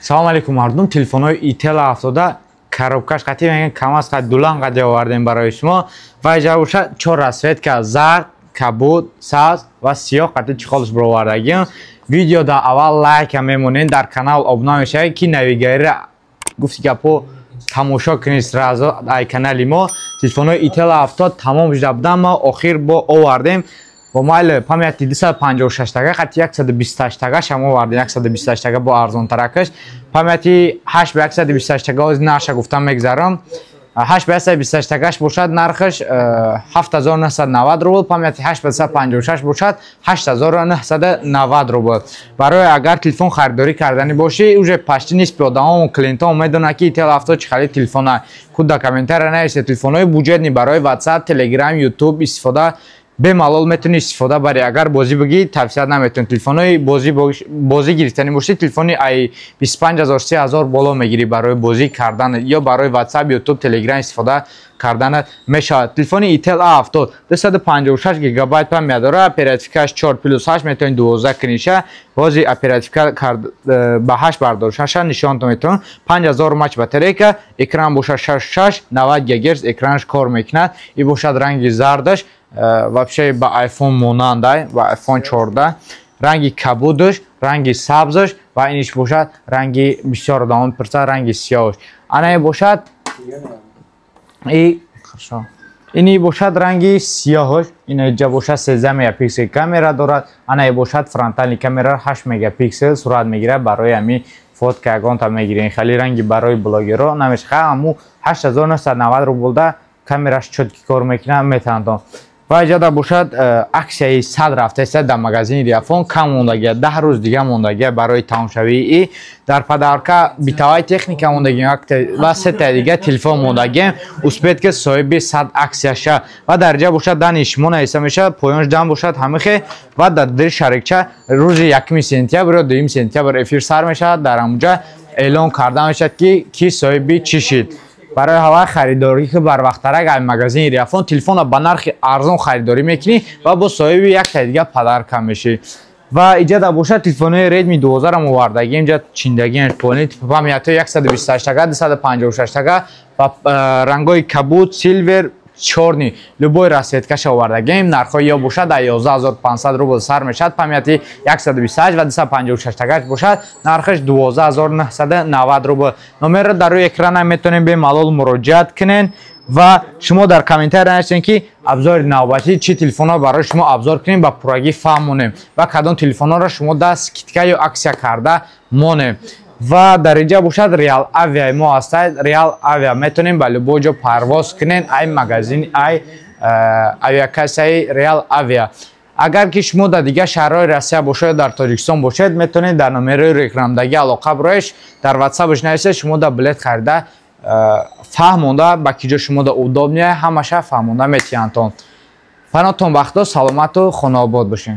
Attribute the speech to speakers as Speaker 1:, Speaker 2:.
Speaker 1: Салом алейкум, мардум. Телефонҳои Ител 70 коробкаш қатӣ, мегӯян, КамАЗ қад дулан қади овардем барои шумо. Ва иҷа боша чор расцветка: зард, кабуд, сабз ва сиёҳ қати чехолш бировардагим. Видеода аввал лайка мемонед, дар канал обуна мешавед, ки навигариро гуфти гапо тамошо кунед сразу ай канали мо. Телефонҳои Ител 70 тамом шуда будан, мо охир бо овардем бо майли памяти 256 тага қати 128 тагаш ҳам овардем. 128 тага бо арзонтаракаш, памяти 8 ба 128 тага. Оз нарша гуфтам мегзарам. 8 ба 128 тагаш бошад, нархаш 7990 рубл, памяти 8 ба 256 бошад, 8990 рубл. Барои агар телефон харидорӣ карданӣ бошӣ, уже почти нисфи одамо, клиентҳо медонанд, ки Ител 70 чӣ хали телефона. Куда комментария нависед. Телефонҳои бюджетный барои WhatsApp, Telegram, YouTube истифода бемалол метавонӣ истифода барӣ. Агар бозӣ бигӣ, тавсия наметавонӣ. Телефонҳои бозӣ гирифтанӣ бошӣ, телефони ай 25 000, 30 000 боло мегирӣ. Барои бозӣ кардан ё барои WhatsApp, YouTube, Telegram истифода кардан мешавад. Телефони Ител А 70 256 гигабайт память дорад, оперативкаш 4 плюс 8, метавонӣ 12 куниша. Бози оперативка ба 8 бардошташа нишонтон метавон. 5000 мАч батарейка, экран бошад 66, 90 гигагерц экранаш кор мекунад. И бошад ранги зардаш, вообще ба iPhone монандай, ба iPhone 14. Ранги кабудаш, ранги сабзаш ва иниш бошад ранги, бисёр одамон пурсад, ранги сиёҳш. Ана бошад и хорошо, ини бошад ранги сиёҳш. Ина бошад 13 мегапиксел камера дорад. Ана бошад фронтальный камера, 8 мегапиксел сурат мегирад. Барои ҳами фотка ягонта мегирен, хеле ранги барои блогерро намешава. Ҳаму 8990 рублда камераш чёткий кор мекунад, метавонад. Ва иҷода бошад аксияи 100 рафтаиста дар магазини Риафон. Кам мондагия, 10 рӯз дига мондагия барои тамомшавии. Дар подарка бытовая техника мондагием ва сетаи дига телефон мондагием. Успеть ки соҳиби 100 аксияша. Ва дар ҷа бошад дани шумо нависта мешавад, поёнш дан бошад ҳамихе. Ва дар дили шарикча рӯзи 1 сентябр ё 2 сентябр эфир сар мешавад. Дар ҳамуҷа эълон карда мешавад, ки ки соҳиби чӣ шид. Барои ҳавай харидорӣ ки барвақттарак ай магазини Риафон телефонро ба нархи арзон харидорӣ мекунӣ ва бо соҳиби яктаи дига подарка мешӣ. Ва иҷада бошад телефонҳои Redmi 12 овардагӣ, инҷа чиндагиаш полный, памятҳои 128 тага, 256 тага ва рангҳои кабуд, silver, чёрный, любой расцветкаша овардагем. Нархҳои ё бошад дар 11 500 рубл сар мешавад. Памяти 128 ва 256 тагаш бошад, нархаш 12 990 рубл. Номерро дар рӯи экрана метавонем бемалол муроҷиат кунен. Ва шумо дар комментария нависед, ки обзори навбатӣ чӣ телефонҳо барои шумо обзор кунем, ба пуррагӣ фаҳмонем ва кадом телефонҳоро шумо да скидка ё аксия карда монем. Ва дар инҷа бошад Реал Авиаи мо ҳастад. Реал Авиа метавонем ба любой ҷо парвоз кунен ай магазин, ай авиакассаи Реал Авиа. Агар ки шумо дар дигар шаҳрҳои Россия бошед ё дар Тоҷикистон бошед, метавонед дар номерои рекламдагӣ алоқа бироеш, дар ватсапаш нависед, шумо да билет харида фаҳмонда, ба ки ҷо шумо да удобнее, ҳамаша фаҳмонда метиҳандтон. Панотон бахто, саломату хонаобод бошед.